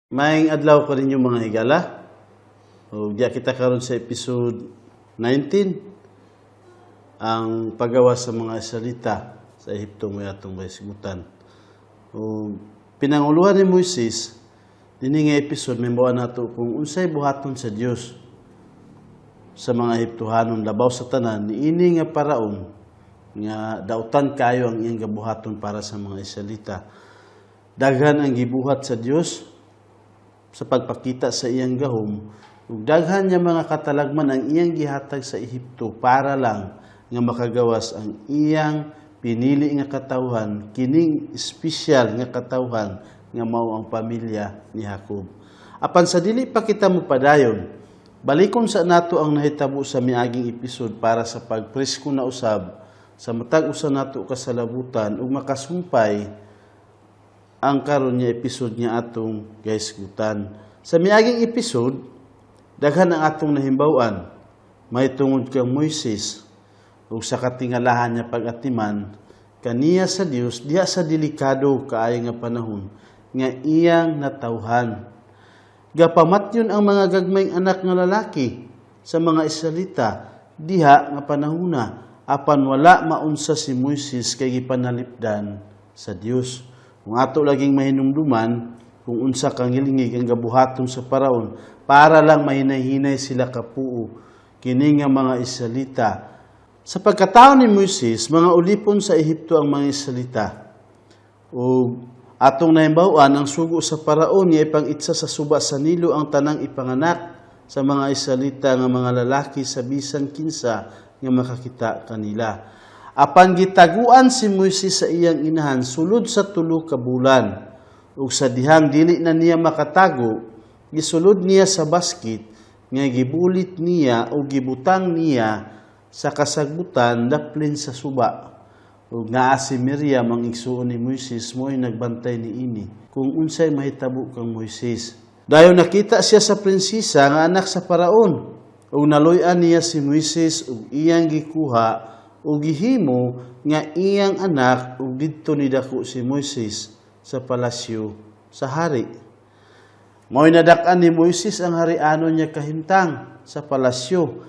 Maayong adlaw kaninyo, mga higala. O diya kita karon sa episode 19, ang paggawas sa mga Israelita sa Ehipto may atong mahisgutan. O pinanguluhan ni Moises, dinhi nga episode mahibaw-an nato kung unsay buhaton sa Dios sa mga Ehiptohanon, labaw sa tanan niini nga paraon nga dautan kayo ang iyang gabuhaton para sa mga Israelita. Daghan ang gibuhat sa Dios sa pagpakita sa iyang gahom ug daghan niya mga katalagman ang iyang gihatag sa Ehipto para lang nga makagawas ang iyang pinili nga katawhan, kining espesyal nga katawhan nga mao ang pamilya ni Jacob. Apan sa dili pa kita mopadayon, balikon sa nato ang nahitabo sa miaging episode para sa pagpresko na usab sa matag usa nato kasalabutan ug makasumpay ang karon nga episode nga atong gahisgutan. Sa miaging episode, daghan ang atong nahimbaw-an mahitungod kang Moises ug sa katingalahan niya pag-atiman kaniya sa Dios diha sa delikado kaayo nga panahon nga iyang natawhan. Gapamatyon ang mga gagmayng anak nga lalaki sa mga Israelita diha nga panahona, apan wala maunsa si Moises kay gipanalipdan sa Dios. Kung ato laging mahinumduman kung unsa kang ngilingig ang gabuhaton sa paraon para lang mahinay-hinay sila kapuo kini nga mga Israelita. Sa pagkatao ni Moises, mga ulipon sa Ehipto ang mga Israelita. O atong nahimbaw-an ang sugo sa paraon nga ipang-itsa sa suba sa Nilo ang tanang ipanganak sa mga Israelita nga mga lalaki sa bisan kinsa nga makakita kanila. Apan gitaguan si Moises sa iyang inahan sulod sa 3 ka bulan. Ug sa dihang dili na niya makatago, gisulod niya sa basket nga gibulit niya o gibutang niya sa kasagbutan daplin sa suba. Ug naa si Miriam, ang igsuon ni Moises, mo'y nagbantay niini kung unsay mahitabo kang Moises. Dayon nakita siya sa prinsesa nga anak sa paraon. Ug naluy-an niya si Moises ug iyang gikuha ug gihimo nga iyang anak, ug didto nidako si Moises sa palasyo sa hari. Mo'y nadak-an ni Moises ang harianon niya kahimtang sa palasyo.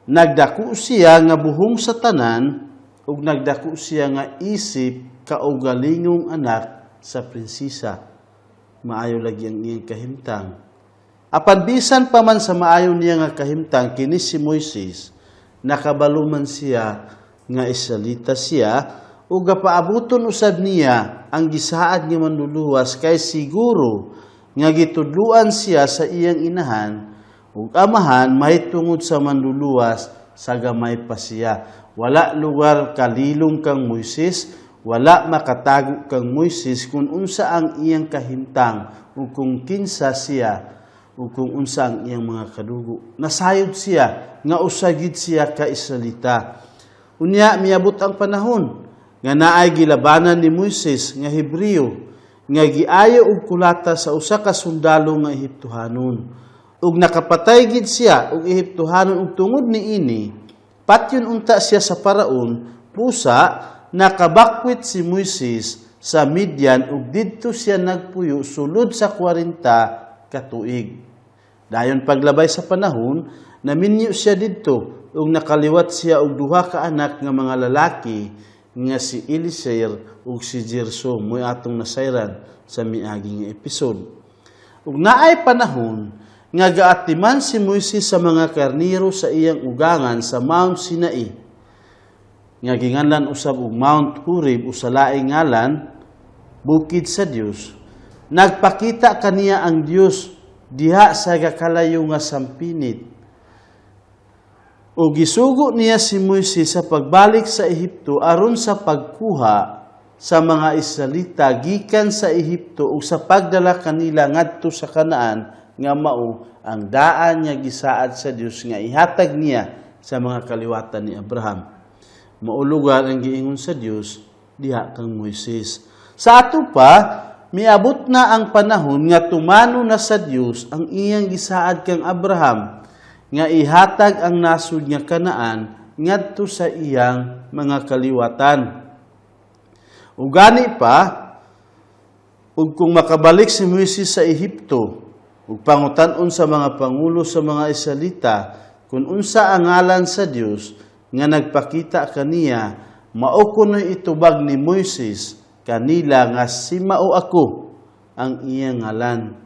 Nagdako siya nga buhong sa tanan ug nagdako siya nga isip kaugalingong anak sa prinsesa. Maayo lagi ang iyang kahimtang. Apan bisan pa man sa maayo niya nga kahimtang, kini si Moises nakabalo man siya nga Israelita siya ug gapaabuton usab niya ang gisaad nga manluluwas, kay siguro nga gitudluan siya sa iyang inahan ug amahan mahitungod sa manluluwas sa gamay pa siya. Wala lugar kalilong kang Moises, wala makatago kang Moises kung unsa ang iyang kahimtang ug kung kinsa siya ug kung unsa ang iyang mga kadugo. Nasayod siya nga usa gid siya ka Israelita. Unya miabot ang panahon nga naay gilabanan ni Moises nga Hebreo nga giayo og kulata sa usa ka sundalo nga Ehiptohanon. Ug nakapatay gid siya og Ehiptohanon, ug tungod niini patyon unta siya sa paraon. Pusa nakabakwit si Moises sa Midian ug didto siya nagpuyo sulod sa 40 ka tuig. Dayon paglabay sa panahon, naminyo siya didto ug nakaliwat siya og duha ka anak nga mga lalaki nga si Eliezer ug si Gersom, mo'y atong nasayran sa miaging episode. Ug naay panahon nga gaatiman si Moises sa mga karniro sa iyang ugangan sa Mount Sinai, nga ginganlan usab og Mount Horeb o sa laing ngalan Bukid sa Dios. Nagpakita kaniya ang Dios diha sa gakalayo nga sampinit. O gisugo niya si Moises sa pagbalik sa Ehipto aron sa pagkuha sa mga Israelita gikan sa Ehipto ug sa pagdala kanila ngadto sa Kanaan, nga mao ang daan nga gisaad sa Dios nga ihatag niya sa mga kaliwatan ni Abraham. Mao lugar ang giingon sa Dios diha kang Moises. Sa ato pa, miabot na ang panahon nga tumano na sa Dios ang iyang gisaad kang Abraham nga ihatag ang nasod nga Kanaan ngadto sa iyang mga kaliwatan. Ug gani pa, Ug kung makabalik si Moises sa Ehipto ug pangutan-on sa mga pangulo sa mga Israelita kung unsa ang ngalan sa Dios nga nagpakita kaniya, mao kuno'y itubag ni Moises kanila nga si "Mao Ako" ang iyang ngalan.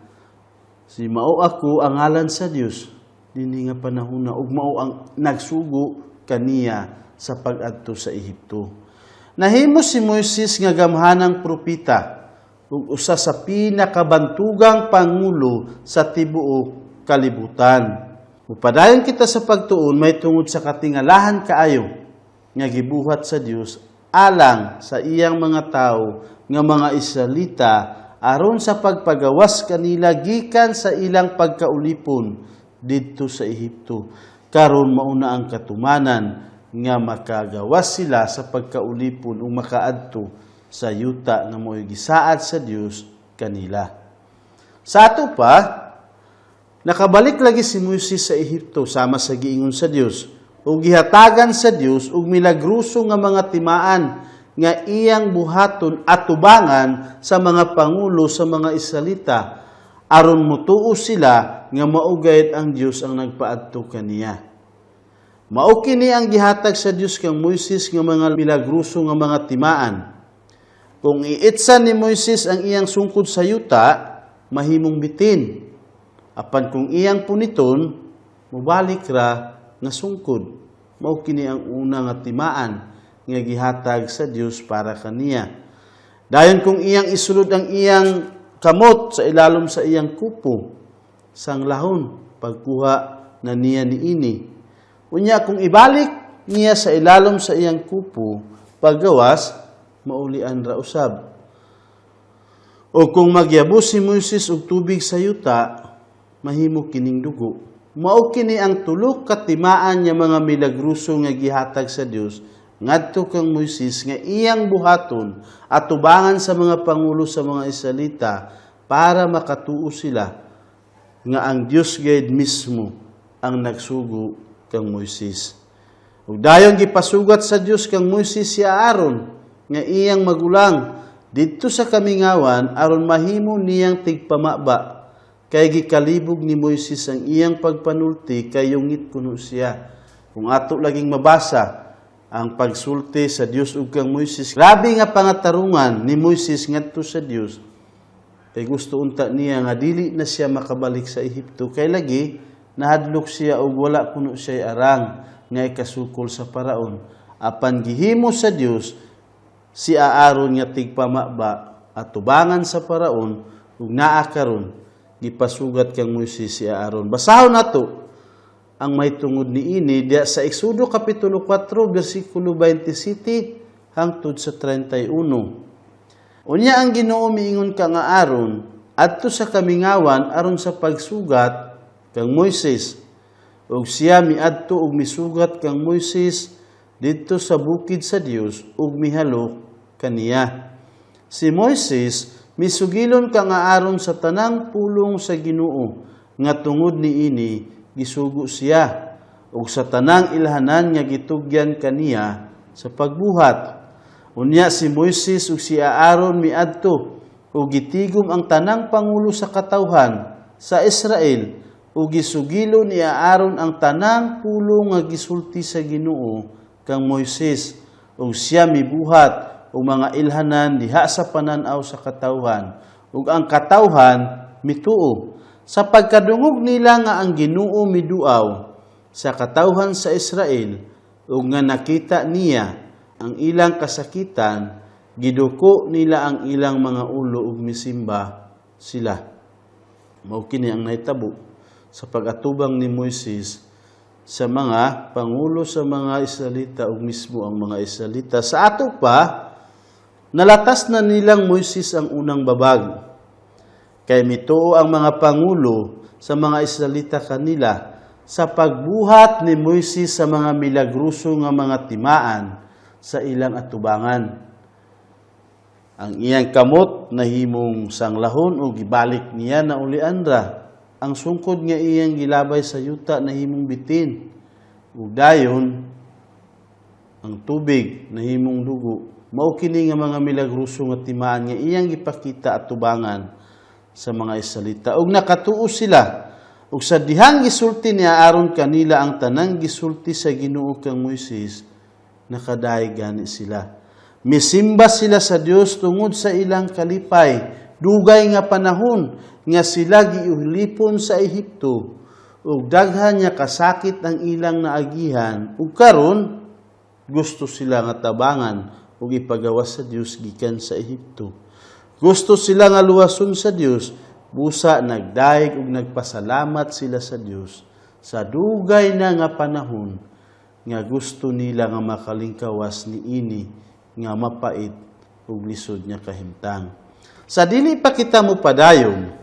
Si "Mao Ako" ang ngalan sa Dios dinhi nga panahon na ug mao ang nagsugo kaniya sa pag-adto sa Ehipto. Nahimo si Moises nga gamhanang propeta ug usa sa pinakabantugang pangulo sa tibuok kalibutan. Mupadayon kita sa pagtuon may tungod sa katingalahan kaayo nga gibuhat sa Dios alang sa iyang mga tawo nga mga Israelita aron sa pagpagawas kanila gikan sa ilang pagkaulipon didto sa Ehipto. Karon mauna ang katumanan nga makagawas sila sa pagkaulipon ug makaadto sa yuta nga mo'y gisaad sa Dios kanila. Sa ato pa, nakabalik lagi si Moises sa Ehipto sama sa giingon sa Dios ug gihatagan sa Dios og milagroso nga mga timaan nga iyang buhaton atubangan sa mga pangulo sa mga Israelita aron mutuo sila nga mao gayud ang Dios ang nagpaadto kaniya. Mao kini ang gihatag sa Dios kang Moises nga mga milagroso nga mga timaan. Kung iitsan ni Moises ang iyang sungkod sa yuta, mahimong bitin. Apan kung iyang puniton, mubalik ra nga sungkod. Mao kini ang una nga timaan nga gihatag sa Dios para kaniya. Dayon kung iyang isulod ang iyang kamot sa ilalom sa iyang kupo, sanglahon pagkuha na niya niini. Unya kung ibalik niya sa ilalom sa iyang kupo, paggawas, maulian ra usab. O kung magyabo si Moises og tubig sa yuta, mahimo kining dugo. Mao kini ang tulo ka timaan nga mga milagroso nga gihatag sa Dios ngadto kang Moises nga iyang buhaton atubangan sa mga pangulo sa mga Israelita para makatuo sila nga ang Dios gayud mismo ang nagsugo kang Moises. Ug dayon gipasugat sa Dios kang Moises si Aaron nga iyang magulang didto sa kamingawan aron mahimo niyang tigpamaba, kay gikalibog ni Moises ang iyang pagpanulti kay yungit kuno siya. Kung ato laging mabasa ang pagsulti sa Dios ug kang Moises, grabe nga pangatarungan ni Moises ngadto sa Dios. Kay gusto unta niya nga dili na siya makabalik sa Ehipto, kay lagi nahadlok siya og wala kuno siya arang nga ikasukol sa paraon. Apan gihimo sa Dios si Aaron nga tigpamaba at tubangan sa paraon, ug naa karon gipasugat kang Moises si Aaron. Basahon nato ang may tungod niini diya sa Exodo kapitulo 4 bersikulo 27 hangtod sa 31. Unya ang Ginoo miingon kang Aaron, "Adto sa kamingawan aron sa pagsugat kang Moises." Ug siya miadto ug misugat kang Moises didto sa bukid sa Dios ug mihalok kaniya. Si Moises misugilon kang Aaron sa tanang pulong sa Ginoo nga tungod niini gisugo siya, ug sa tanang ilhanan nga gitugyan kaniya sa pagbuhat. Unya si Moises ug si Aaron miadto ug gitigom ang tanang pangulo sa katawhan sa Israel, ug gisugilo ni Aaron ang tanang pulong nga gisulti sa Ginoo kang Moises, ug siya mibuhat og mga ilhanan diha sa panan-aw sa katawhan, ug ang katawhan mituo. Sa pagkadungog nila nga ang Ginoo miduaw sa katawhan sa Israel ug nga nakita niya ang ilang kasakitan, giduko nila ang ilang mga ulo ug misimba sila. Mao kini ang nahitabo sa pag-atubang ni Moises sa mga pangulo sa mga Israelita ug mismo ang mga Israelita. Sa ato pa, nalatas na nilang Moises ang unang babag. Kay mituo ang mga pangulo sa mga Israelita kanila sa pagbuhat ni Moises sa mga milagroso nga mga timaan sa ilang atubangan. Ang iyang kamot nahimong sanglahon o gibalik niya na ulian ra. Ang sungkod nga iyang gilabay sa yuta nahimong bitin. Ug dayon ang tubig nahimong dugo. Mao kini nga mga milagroso nga timaan nga iyang gipakita atubangan sa mga Israelita ug nakatuo sila. Ug sa dihang gisulti ni Aaron kanila ang tanang gisulti sa Ginoo kang Moises, nakadayeg gani sila. Misimba sila sa Dios tungod sa ilang kalipay. Dugay nga panahon nga sila giulipon sa Ehipto ug daghan nga kasakit ang ilang naagihan, ug karon gusto sila nga tabangan ug ipagawas sa Dios gikan sa Ehipto. Gusto sila nga luwason sa Dios, busa nagdayeg ug nagpasalamat sila sa Dios sa dugay na nga panahon nga gusto nila nga makalingkawas niini nga mapait ug lisod nga kahimtang. Sa dili pa kita mopadayon,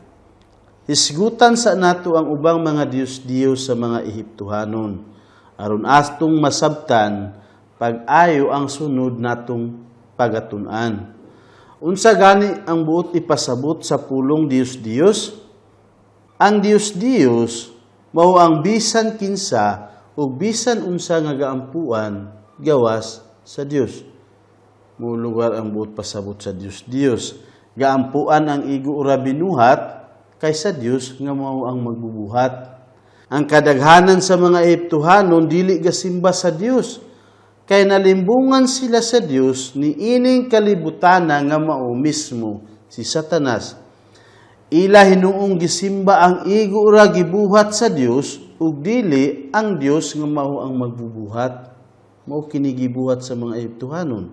hisgutan sa nato ang ubang mga diyos-diyos sa mga Ehiptohanon aron atong masabtan pag-ayo ang sunod natong pagatun-an. Unsa gani ang buot ipasabot sa pulong Diyos-Diyos? Ang Diyos-Diyos mao ang bisan kinsa ug bisan unsa nga gaampuan gawas sa Dios. Mao lugar ang buot pasabot sa Diyos-Diyos. Gaampuan ang igo ra binuhat kaysa Dios nga mao ang magbubuhat. Ang kadaghanan sa mga Ehiptohanon dili gasimba sa Dios kay nalimbungan sila sa Dios ni ining kalibutana nga mao mismo si Satanas. Ila hinuong gisimba ang igo ra gibuhat sa Dios ug dili ang Dios nga mao ang magbubuhat. Mao kini gibuhat sa mga Ehiptohanon.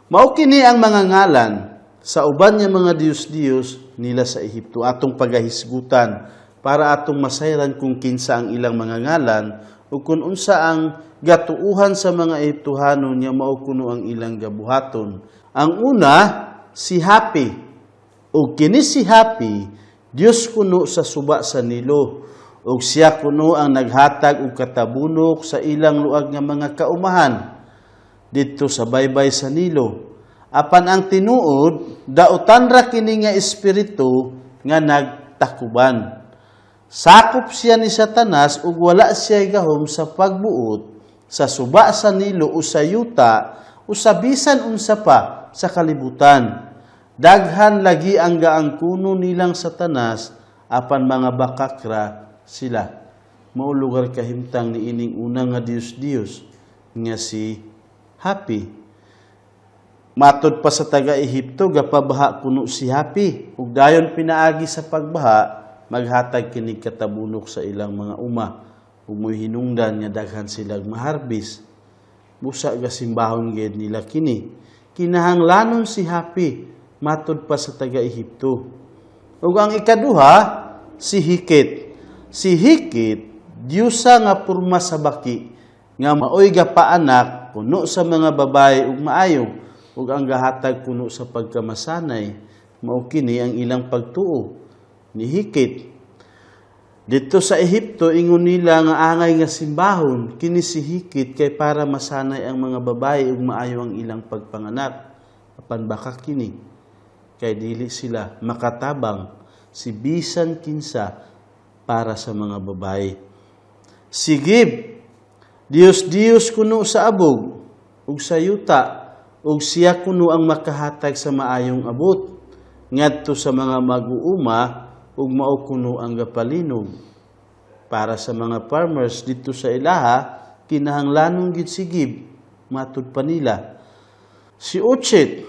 Mao kini ang mga ngalan sa uban nga mga diyos-diyos nila sa Ehipto atong pagahisgutan para atong masayran kung kinsa ang ilang mga ngalan ug kung unsa ang gatuuhan sa mga Ehiptohanon nga mao kuno ang ilang gabuhaton. Ang una, si Hapi. Ug kini si Hapi, Dios kuno sa suba sa Nilo. Ug siya kuno ang naghatag og katabunok sa ilang luag nga mga kaumahan didto sa baybay sa Nilo. Apan ang tinuod, dautan ra kini nga espiritu nga nagtakuban. Sakop siya ni Satanas ug wala siya gahom sa pagbuot sa suba sa Nilo o sa yuta o sa bisan unsa pa sa kalibutan. Daghan lagi ang gaangkuno nilang Satanas apan mga bakakra sila. Mao lugar kahimtang ni ining una nga Diyos-Diyos nga si Hapi. Matod pa sa taga-Ehipto, gapabaha kuno si Hapi. Ug dayon pinaagi sa pagbaha, maghatag kinig katabunok sa ilang mga uma. Ug mo'y hinungdan nga daghan silag maharbis. Busa gasimbahon gid nila kini. Kinahanglanon si Hapi, matod pa sa taga-Ehipto. Ug ang ikaduha, si Hikit. Si Hikit, diyusa nga porma sa baki, nga maoy gapaanak kuno sa mga babae ug maayo, ug ang gahatag kuno sa pagkamasanay, mao kini ang ilang pagtuo ni Hikit. Dito sa Ehipto, ingon nila nga angay nga simbahon kini si Hikit kay para masanay ang mga babae ug maayo ang ilang pagpanganak. Apan baka kini kay dili sila makatabang si bisan kinsa para sa mga babae. Sigib, Diyos Diyos kuno sa abog ug sa yuta, ug siya kuno ang makahatag sa maayong abot ngadto sa mga mag-uuma ug mao kuno ang gapalinog. Para sa mga farmers dito sa ilaha, kinahanglanong gid sigib, matud pa nila. Si Uchit,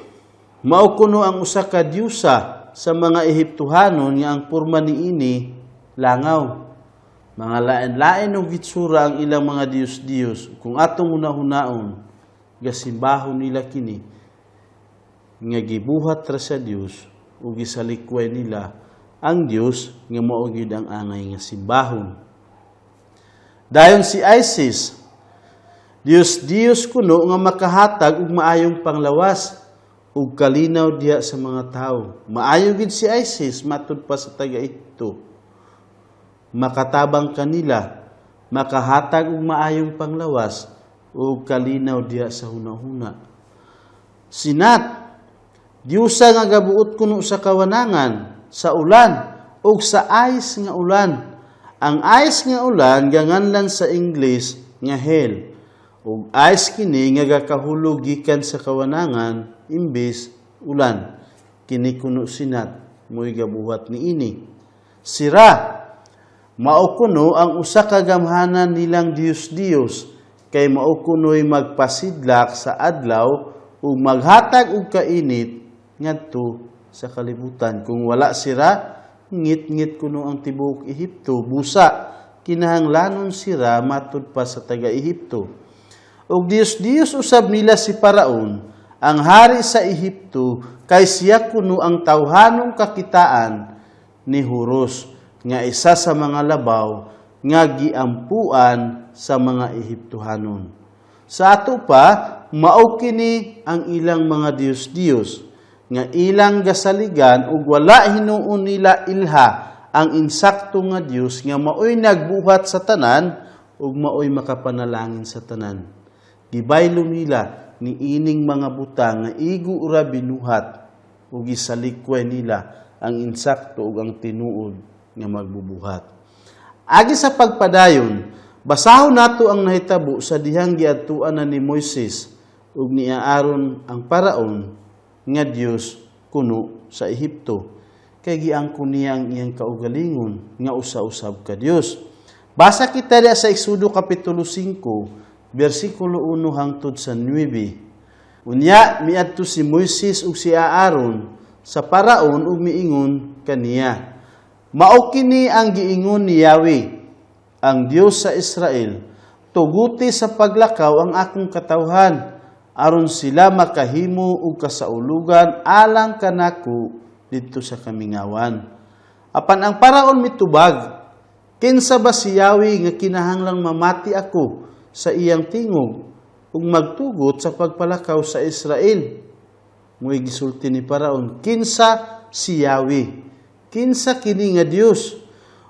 mao kuno ang usa ka diyusa sa mga Ehiptohanon nga ang porma niini langaw. Mga lain-lain og gitsura ang ilang mga diyos-diyos. Kung atong hunahunahon, gasimbahon nila kini nga gibuhat ra sa Dios ug gisalikway nila ang Dios nga mao gyud ang angay nga simbahon. Dayon si Isis, Dios Dios kuno nga makahatag og maayong panglawas ug kalinaw diha sa mga tawo. Maayo gid si Isis matud pa sa taga-Ehipto. Makatabang kanila, makahatag og maayong panglawas ug kalinaw diha sa hunahuna. Sinat, Diyusa nga gabuot kuno sa kawanangan, sa ulan, ug sa ice nga ulan. Ang ice nga ulan ganganlan sa English nga hail. Ug ice kini nga gakahulog gikan sa kawanangan imbes ulan. Kini kuno sinat mo'y gabuhat niini. Si Ra mao kuno ang usa ka gamhanan nilang Diyos-Diyos kay mao kuno'y magpasidlak sa adlaw ug maghatag og kainit ngadto sa kalibutan. Kung wala si Ra, ngit-ngit kuno ang tibuok Ehipto. Busa kinahanglanon si Ra matud pa sa taga-Ehipto. Ug Diyos-Diyos usab nila si Paraon, ang hari sa Ehipto, kay siya kuno ang tawhanong kakitaan ni Horus, nga isa sa mga labaw nga giampuan sa mga Ehiptohanon. Sa ato pa, mao kini ang ilang mga Diyos-Diyos nga ilang gasaligan ug wala hinuon nila ilha ang insakto nga Dios nga maoy nagbuhat sa tanan ug maoy makapanalangin sa tanan. Gibaylo nila niining mga butang nga igo ra binuhat ug gisalikway nila ang insakto ug ang tinuod nga magbubuhat. Agi sa pagpadayon, basahon nato ang nahitabo sa dihang giadtuan na ni Moises ug ni Aaron ang Paraon nga Dios kuno sa Ehipto. Kay giangkon niya ang iyang kaugalingon nga usa-usab ka Dios. Basa kita diha sa Exodo kapitulo 5, bersikulo 1 hangtod sa 9. Unya miadto si Moises ug si Aaron sa Paraon ug miingon kaniya: "Mao kini ang giingon ni Yahweh, ang Dios sa Israel: Tuguti sa paglakaw ang akong katawhan aron sila makahimo og kasaulugan alang kanako didto sa kamingawan." Apan ang Paraon mitubag, "Kinsa ba si Yahweh nga kinahanglang mamati ako sa iyang tingog ug magtugot sa pagpalakaw sa Israel?" Mo'y gisulti ni Paraon, "Kinsa si Yahweh? Kinsa kini nga Dios?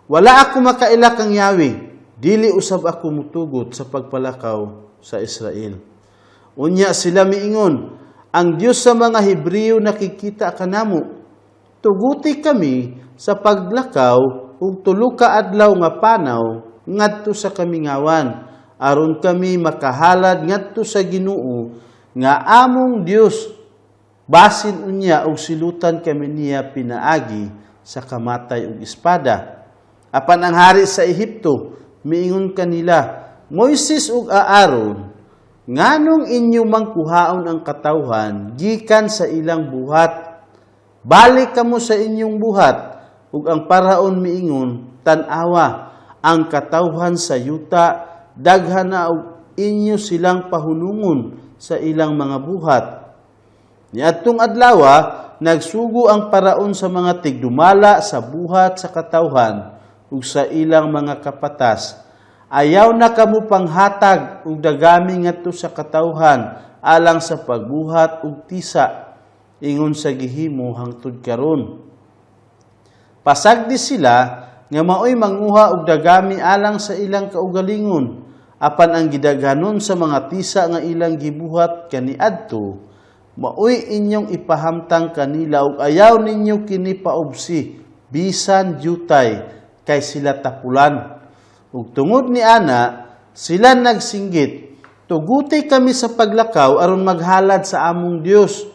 Wala ako makaila kang Yahweh. Dili usab ako mutugot sa pagpalakaw sa Israel." Unya sila miingon, "Ang Dios sa mga Hebreo nakikita kanamo. Tuguti kami sa paglakaw ug 3 ka adlaw nga panaw ngadto sa kamingawan aron kami makahalad ngadto sa Ginoo nga among Dios. Basin unya og silutan kami niya pinaagi sa kamatay ug espada." Apan ang hari sa Ehipto miingon kanila, "Moises ug Aaron, nganong inyo mangkuhaon ang katawhan gikan sa ilang buhat? Balik kamo sa inyong buhat." Ug ang Paraon miingon, "Tan-awa, ang katawhan sa yuta daghan na og inyo silang pahunungon sa ilang mga buhat." Niadtong adlawa, nagsugo ang Paraon sa mga tigdumala sa buhat sa katawhan ug sa ilang mga kapatas: "Ayaw na kamo panghatag og dagami ngadto sa katawhan alang sa pagbuhat og tisa, ingon sa gihimo hangtod karon. Pasagdi sila nga maoy manguha og dagami alang sa ilang kaugalingon, apan ang gidaghanon sa mga tisa nga ilang gibuhat kaniadto maoy inyong ipahamtang kanila, ug ayaw ninyo kini paubsi bisan jutay kay sila tapulan." Ug tungod ni ana sila nagsinggit, "Tuguti kami sa paglakaw aron maghalad sa among Dios.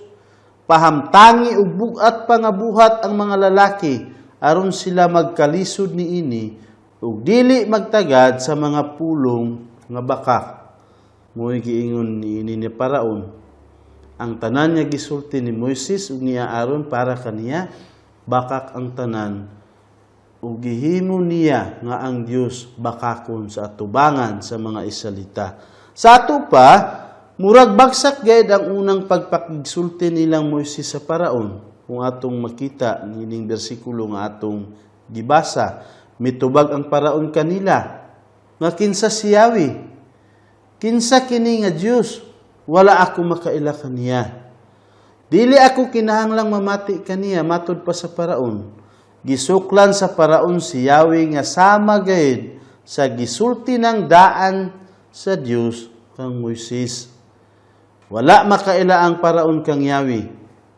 Pahamtangi og bug-at pa nga buhat ang mga lalaki aron sila magkalisod niini ug dili magtagad sa mga pulong nga bakak." Mo'y giingon niini ni Paraon. Ang tanan nga gisulti ni Moises ug ni Aaron para kaniya, bakak ang tanan, ug gihimo niya nga ang Dios bakakon sa atubangan sa mga Israelita. Sa ato pa, murag bagsak gayud ang unang pagpakigsulti nilang Moises sa Paraon. Kung atong makita niining bersikulo nga atong gibasa, mitubag ang Paraon kanila nga kinsa si Yahweh? Kinsa kini nga Dios? Wala ako makaila kaniya. Dili ako kinahanglang mamati kaniya, matud pa sa Paraon. Gisuklan sa Paraon si Yahweh nga sama gayud sa gisulti ng daan sa Dios kang Moises. Wala makaila ang Paraon kang Yahweh,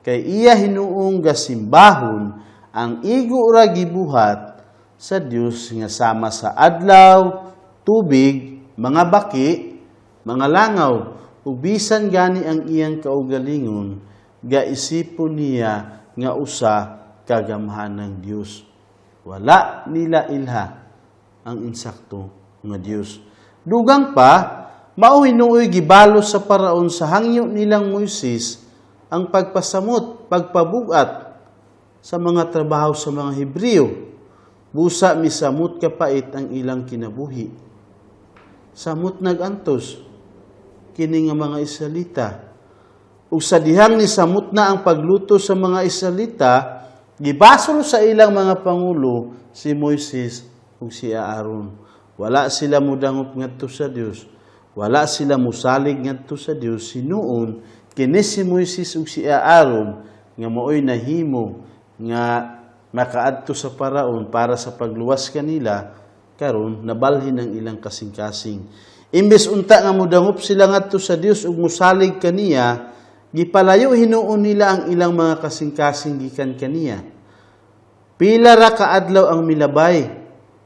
kay iya hinuong gasimbahon ang igo ra gibuhat sa Dios nga sama sa adlaw, tubig, mga baki, mga langaw, ug bisan gani ang iyang kaugalingon, gaisipon niya nga usa ka gamhanang Dios. Wala nila ilha ang insakto nga Dios. Dugang pa, mao hinuoy gibalos sa Paraon sa hangyo nilang Moises ang pagpasamot, pagpabugat sa mga trabaho sa mga Hebreo. Busa misamot kapait ang ilang kinabuhi. Samot nagantos kini nga mga Israelita. Ug sa dihang ni samot na ang pagluto sa mga Israelita, gibasol sa ilang mga pangulo si Moises ug si Aaron. Wala sila mudangop ngadto sa Dios. Wala sila musalig ngadto sa Dios. Sinuon kini si Moises ug si Aaron nga maoy nahimo nga makaadto sa Paraon para sa pagluwas kanila, karon nabalhin ang ilang kasing-kasing. Imbes unta nga mudangop sila ngadto sa Dios ug musalig kaniya, gipalayo hinuon nila ang ilang mga kasing-kasing gikan kaniya. Pila ra ka adlaw ang milabay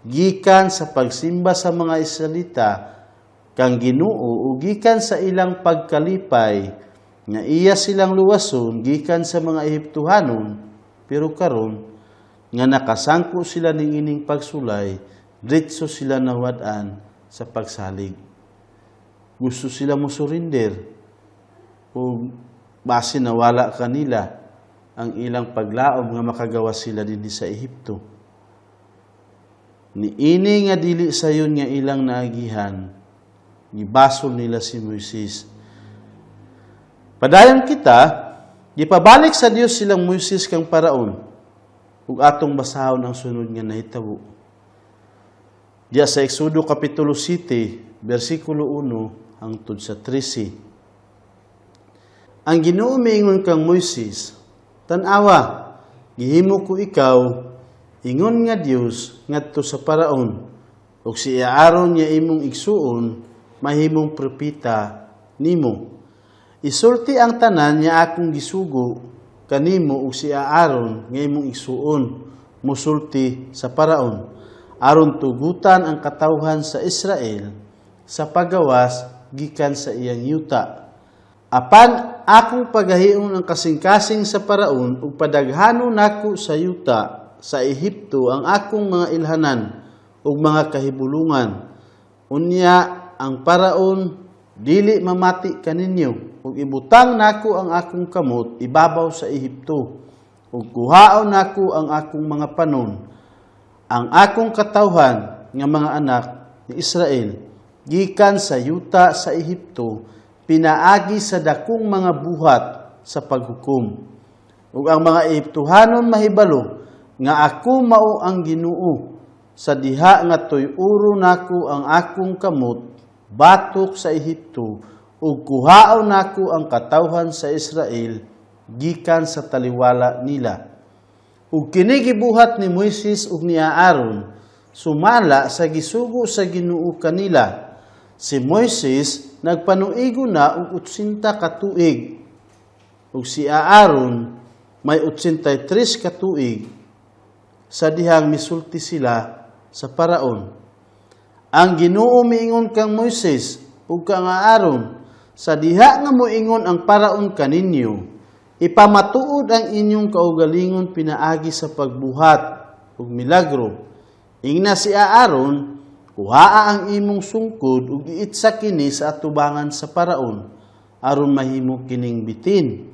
gikan sa pagsimba sa mga Israelita kang Ginoo ug gikan sa ilang pagkalipay nga iya silang luwason gikan sa mga Ehiptohanon, pero karon nga nakasangko sila ning ining pagsulay, diretso sila nawad-an sa pagsalig. Gusto sila mo surrender o base nawala kanila ang ilang paglaom nga makagawa sila dinhi sa Ehipto. Niini nga dili sayon nga ilang naagihan, gibasol nila si Moises. Padayon kita, gipabalik sa Dios silang Moises kang Paraon ug atong basahon ang sunod nga nahitabo. Diya sa Exodo kapitulo 7, bersikulo 1 hangtod sa 13. Ang Ginoo miingon kang Moises, "Tan-awa, gihimo ko ikaw ingon nga Dios ngadto sa Paraon, ug si Aaron nga imong igsuon mahimong propeta nimo. Isulti ang tanan nga akong gisugo kanimo, ug si Aaron nga imong igsuon musulti sa Paraon aron tugutan ang katawhan sa Israel sa pagawas gikan sa iyang yuta. Apan akong pagahion ang kasing-kasing sa Paraon ug padaghanon nako sa yuta sa Ehipto ang akong mga ilhanan ug mga kahibulungan. Unya ang Paraon dili mamati kaninyo, ug ibutang nako ang akong kamot ibabaw sa Ehipto ug kuhaon nako ang akong mga panon, ang akong katawhan nga mga anak ni Israel, gikan sa yuta sa Ehipto pinaagi sa dakong mga buhat sa paghukom. Ug ang mga Ehiptohanon mahibalo nga ako mao ang Ginoo sa diha nga tuy-uro nako ang akong kamot batok sa Ehipto ug kuhaon nako ang katawhan sa Israel gikan sa taliwala nila." Ug kini gibuhat ni Moises ug ni Aaron sumala sa gisugo sa Ginoo kanila. Si Moises nagpanuigo na og 80 ka tuig ug si Aaron may 83 ka tuig sa dihang misulti sila sa Paraon. Ang Ginoo miingon kang Moises ug kang Aaron, "Sa diha nga moingon ang Paraon kaninyo, ipamatuod ang inyong kaugalingon pinaagi sa pagbuhat ug milagro. Ingna si Aaron, 'Kuhaa ang imong sungkod ug iitsa kini sa atubangan sa Paraon aron mahimo kining bitin.'"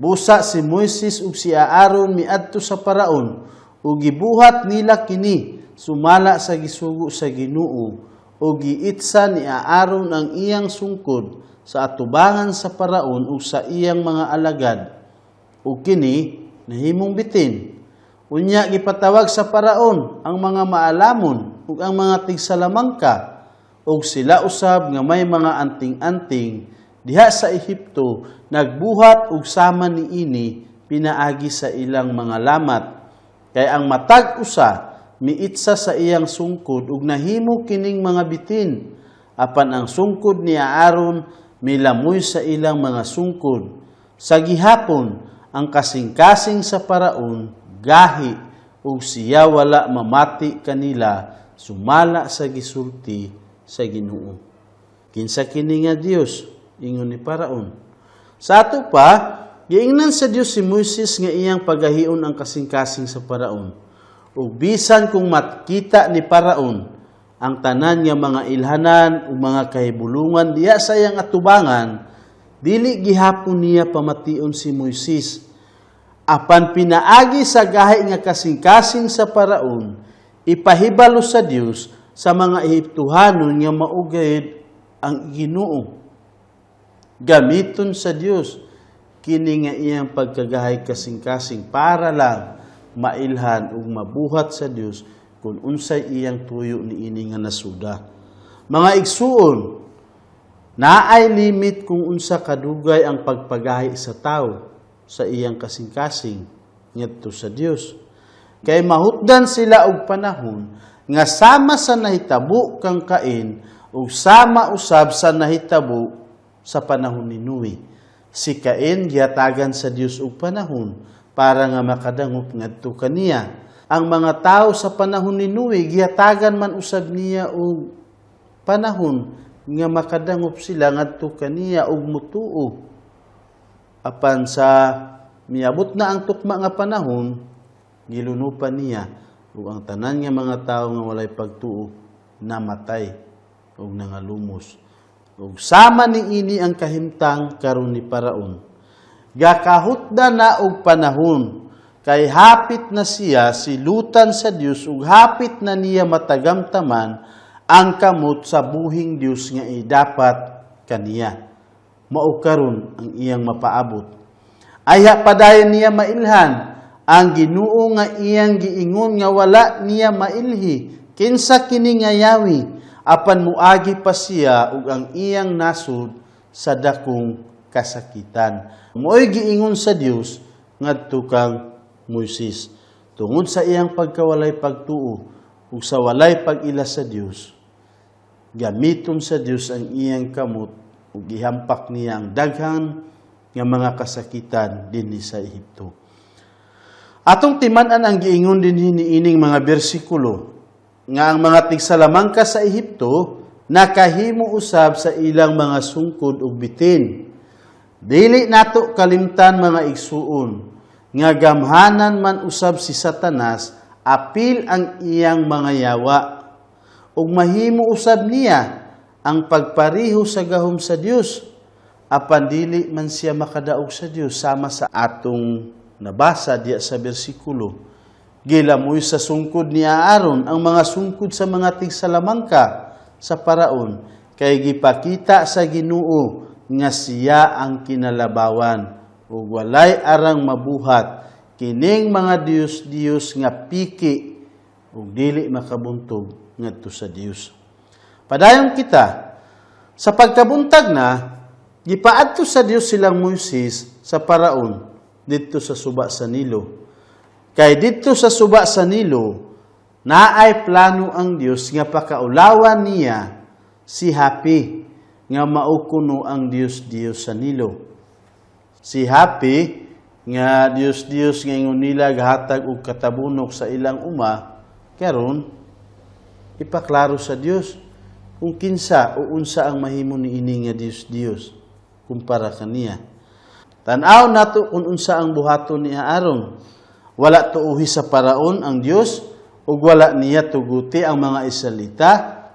Busa si Moises ug si Aaron miadto sa Paraon ug gibuhat nila kini sumala sa gisugo sa Ginoo, ug giitsa ni Aaron ang iyang sungkod sa atubangan sa Paraon ug sa iyang mga alagad, ug kini nahimong bitin. Unya gipatawag sa Paraon ang mga maalamon ug ang mga tigsalamangka, ug sila usab nga may mga anting-anting diha sa Ehipto nagbuhat og sama niini pinaagi sa ilang mga lamat, kay ang matag usa miitsa sa iyang sungkod ug nahimo kining mga bitin, apan ang sungkod ni Aaron milamoy sa ilang mga sungkod. Sa gihapon ang kasing-kasing sa Paraon gahi ug siya wala mamati kanila sumala sa gisulti sa Ginoo. Kinsa kini nga Dios? Ingon ni Paraon. Sa ato pa, giingnan sa Dios si Moises nga iyang pagahion ang kasing-kasing sa Paraon. Ug bisan kung makita ni Paraon ang tanan nga mga ilhanan ug mga kahibulungan diya sa iyang atubangan, dili gihapon niya pamation si Moises. Apan pinaagi sa gahi nga kasing-kasing sa Paraon, ipahibalo sa Dios sa mga Ehiptohanon nga mao gayud ang Ginoo. Gamiton sa Dios kini nga iyang pagkagahay kasing-kasing para lang mailhan ug mabuhat sa Dios kung unsay iyang tuyo niini nga nasuda. Mga igsuon, naay limit kung unsa kadugay ang pagpagahi sa tao sa iyang kasing-kasing ngadto sa Dios. Kay mahutdan sila og panahon nga sama sa nahitabo kang Cain ug sama usab sa nahitabo sa panahon ni Noe. Si Cain gihatagan sa Dios og panahon para nga makadangop ngadto kaniya. Ang mga tao sa panahon ni Noe, gihatagan man usab niya og panahon nga makadangop sila ngadto kaniya ug mutuo. Apan sa miabot na ang tukma nga panahon, gilunupan niya ug ang tanan nga mga tawo nga walay pagtuo namatay ug nangalumos. Ug sama niini ang kahimtang karon ni Paraon. Gakahutda na og panahon kay hapit na siya silutan sa Dios ug hapit na niya matagamtaman ang kamot sa buhing Dios nga idapat kaniya. Mao karon ang iyang mapaabot. Ayha padayon niya mailhan ang Ginoo nga iyang giingon nga wala niya mailhi. Kinsa kini nga yawi? Apan muagi pa siya ug ang iyang nasod sa dakong kasakitan. Mo'y giingon sa Dios ngadto kang Moises. Tungod sa iyang pagkawalay pagtuo ug sa walay pag-ila sa Dios, gamiton sa Dios ang iyang kamot ug gihampak niya ang daghan nga mga kasakitan dinhi sa Ehipto. Atong timan-an ang giingon dinhi niining mga bersikulo nga ang mga tigsalamangka sa Ehipto nakahimo usab sa ilang mga sungkod ug bitin. Dili nato kalimtan, mga igsuon, nga gamhanan man usab si Satanas apil ang iyang mga yawa ug mahimo usab niya ang pagpariho sa gahom sa Dios, apan dili man siya makadaog sa Dios, sama sa atong nabasa diya sa bersikulo. Gilamoy sa sungkod ni Aaron ang mga sungkod sa mga tigsalamangka sa Paraon kay gipakita sa Ginoo nga siya ang kinalabawan ug walay arang mabuhat kining mga diyos-diyos nga piki ug dili makabuntog ngadto sa Dios. Padayon kita. Sa pagkabuntag na, gipaadto sa Dios silang Moises sa Paraon didto sa suba sa Nilo. Kay didto sa suba sa Nilo, naay plano ang Dios nga pakaulawan niya si Hapi nga mao kuno ang Dios-Dios sa Nilo. Si Hapi nga Dios-Dios nga ingon nila gahatag og katabunok sa ilang uma, karon ipaklaro sa Dios kung kinsa o unsa ang mahimo niini nga Dios-Dios kumpara kaniya. Tan-aw nato kung unsa ang buhaton ni Aaron. Wala tuuhi sa Paraon ang Dios ug wala niya tuguti ang mga Israelita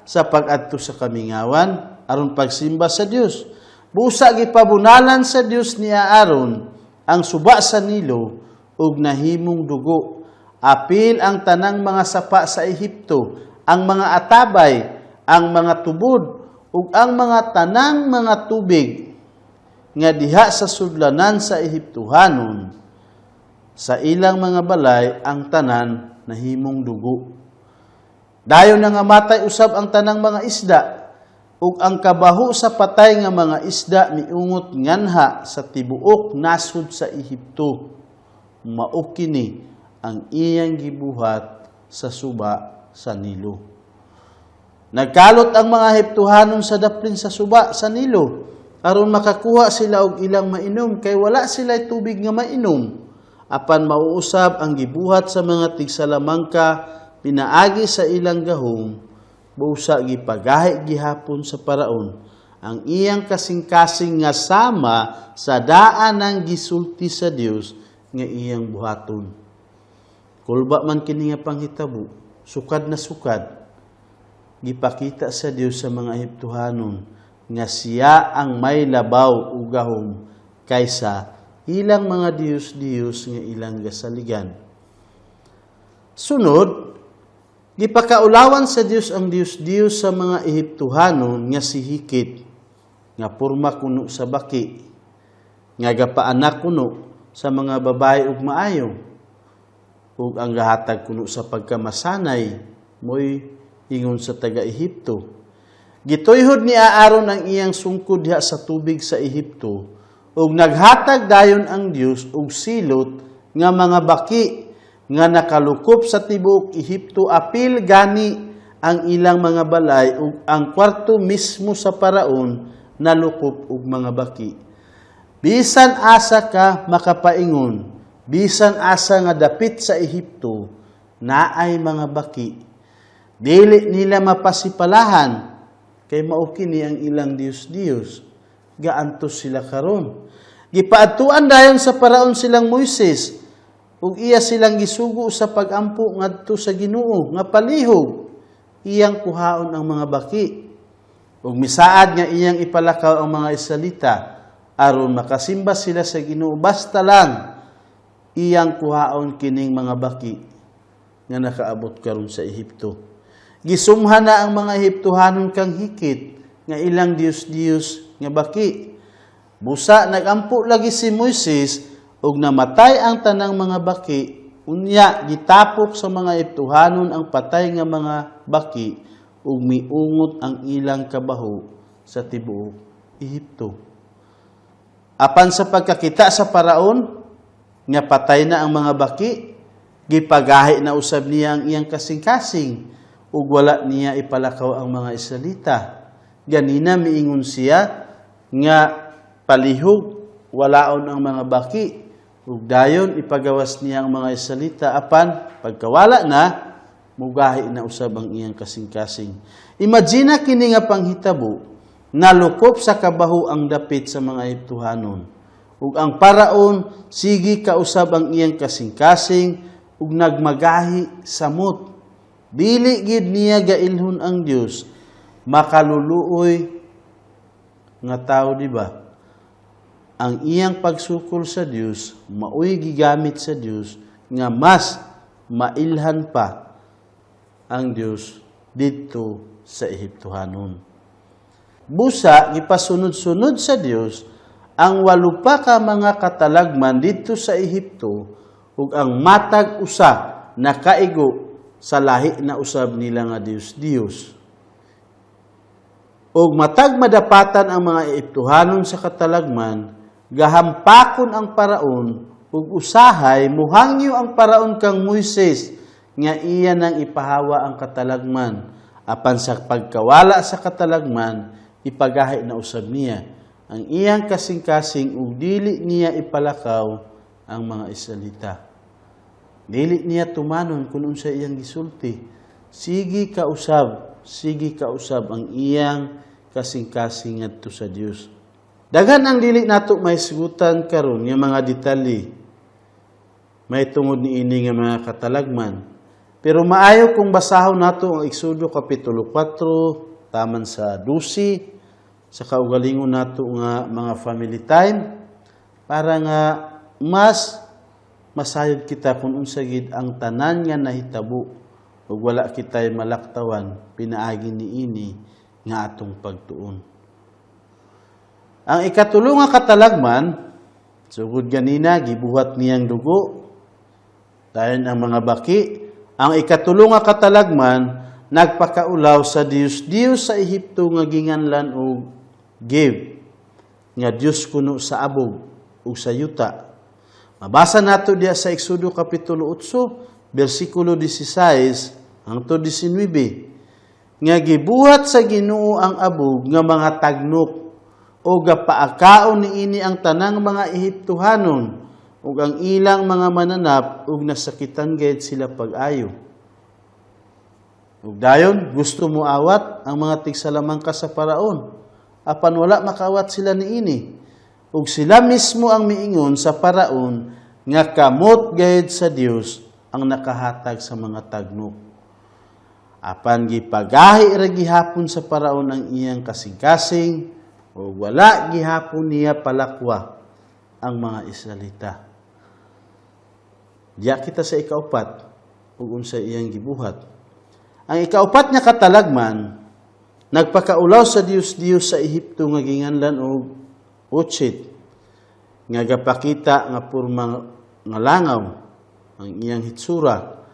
sa pag-adto sa kamingawan aron pagsimba sa Dios. Busa gipabunalan sa Dios ni Aaron ang suba sa Nilo ug nahimong dugo. Apil ang tanang mga sapa sa Ehipto, ang mga atabay, ang mga tubod ug ang mga tanang mga tubig nga diha sa sudlanan sa Ehiptohanon sa ilang mga balay, ang tanan nahimong dugo. Dayon nangamatay usab ang tanang mga isda ug ang kabaho sa patay nga mga isda miungot nganha sa tibuok nasod sa Ehipto. Mao kini ang iyang gibuhat sa suba sa Nilo. Nagkalot ang mga Ehiptohanon sa daplin sa suba sa Nilo aron makakuha sila og ilang mainom kay wala sila tubig nga mainom. Apan mauusab ang gibuhat sa mga tigsalamangka pinaagi sa ilang gahom, busa gipagahi gihapon sa Paraon ang iyang kasing-kasing nga sama sa daan ng gisulti sa Dios nga iyang buhaton. Kulba man kini nga panghitabo, sukad na sukad, gipakita sa Dios sa mga Ehiptohanon nga siya ang may labaw ug gahom kaysa ilang mga diyos-diyos nga ilang gasaligan. Sunod, gipakaulawan sa Dios ang diyos-diyos sa mga Ehiptohanon nga si Hikit, nga porma kuno sa baki, nga gapaanak kuno sa mga babae ug maayo, ug ang gahatag kuno sa pagkamasanay, mo'y ingon sa taga-Ehipto. Gituyhod ni Aaron ang iyang sungkod diha sa tubig sa Ehipto, ug naghatag dayon ang Dios og silot nga mga baki nga nakalukop sa tibuok Ehipto, apil gani ang ilang mga balay ug ang kwarto mismo sa paraon nalukop og mga baki. Bisan asa ka makapaingon, bisan asa nga dapit sa Ehipto, naay mga baki. Dili nila mapasipalahan, kay mao kini ang ilang Dios-Dios. Gaantos sila karon. Gipaadtuan dayon sa paraon silang Moises, ug iya silang gisugo sa pagampo ngadto sa Ginoo nga palihog iyang kuhaon ang mga baki. Ug misaad nga iyang ipalakaw ang mga Israelita aron makasimba sila sa Ginoo, basta lang iyang kuhaon kining mga baki nga nakaabot karon sa Ehipto. Gisumha na ang mga Ehiptohanon kang Hikit nga ilang diyos-diyos nga baki. Busa nagampo lagi si Moises ug namatay ang tanang mga baki. Unya gitapok sa mga Ehiptohanon ang patay nga mga baki ug miungot ang ilang kabaho sa tibuok Ehipto. Apan sa pagkakita sa paraon nga patay na ang mga baki, gipagahi na usab niya ang iyang kasing-kasing ug wala niya ipalakaw ang mga Israelita. Ganina miingon siya nga palihog walaon ang mga baki ug dayon ipagawas niya ang mga Israelita, apan pagkawala na, mugahi na usab ang iyang kasing-kasing. Imagine kini nga panghitabo, nalukop sa kabaho ang dapit sa mga Ehiptohanon. Ug ang paraon sige kausab ang iyang kasing-kasing ug nagmagahi samot. Dili gid niya gailhon ang Dios. Makaluluoy nga tao, di ba? Ang iyang pagsukol sa Dios maoy gigamit sa Dios nga mas mailhan pa ang Dios didto sa Ehiptohanon. Busa gipasunod-sunod sa Dios ang 8 pa ka mga katalagman didto sa Ehipto ug ang matag usa nakaigo sa lahi na usab nila nga Dios Dios. Ug matag madapatan ang mga Ehiptohanon sa katalagman, gahampakon ang paraon ug usahay muhangyo ang paraon kang Moises nga iya nang ipahawa ang katalagman. Apan sa pagkawala sa katalagman, ipagahi na usab niya ang iyang kasing-kasing ug dili niya ipalakaw ang mga Israelita. Dili niya tumanon kung unsa iyang gisulti. Sige kausab ang iyang kasing-kasing ngadto sa Dios. Daghan ang dili nato mahisgutan karon nga mga detalye may tungod niini nga mga katalagman. Pero maayo kung basahon nato ang Exodo kapitulo 4 taman sa 12 sa kaugalingon nato nga mga family time para nga mas masayod kita kung unsa gid ang tanan nga nahitabo ug wala kitay malaktawan pinaagi niini nga atong pagtuon. Ang ikatulo nga katalagman, sugod ganina gibuhat niyang dugo dayon ang mga baki. Ang ikatulo nga katalagman, nagpakaulaw sa Dios Dios sa Ehipto nga ginganlan og Geb, nga Dios kuno sa abog ug sa yuta. Mabasa nato diya sa Exodo kapitulo 8, bersikulo 16 hangtod 19, nga gibuhat sa Ginoo ang abog nga mga tagnok o gapaakaon niini ang tanang mga Ehiptohanon ug ang ilang mga mananap ug nasakitan gayud sila pag-ayo. Ug dayon gusto mo awat ang mga tigsalamangka sa paraon. Apan wala makawat sila niini. Ug sila mismo ang miingon sa Paraon nga kamot gayud sa Dios ang nakahatag sa mga tagnok. Apan gipagahi ra gihapon sa Paraon ang iyang kasing-kasing ug wala gihapon niya palakwa ang mga Israelita. Diya kita sa ikaupat ug unsay iyang gibuhat. Ang ikaupat nga katalagman, nagpakaulaw sa Dios-Dios sa Ehipto nga ginganlan og Uchit, nga gapakita nga porma nga langaw ang iyang hitsura.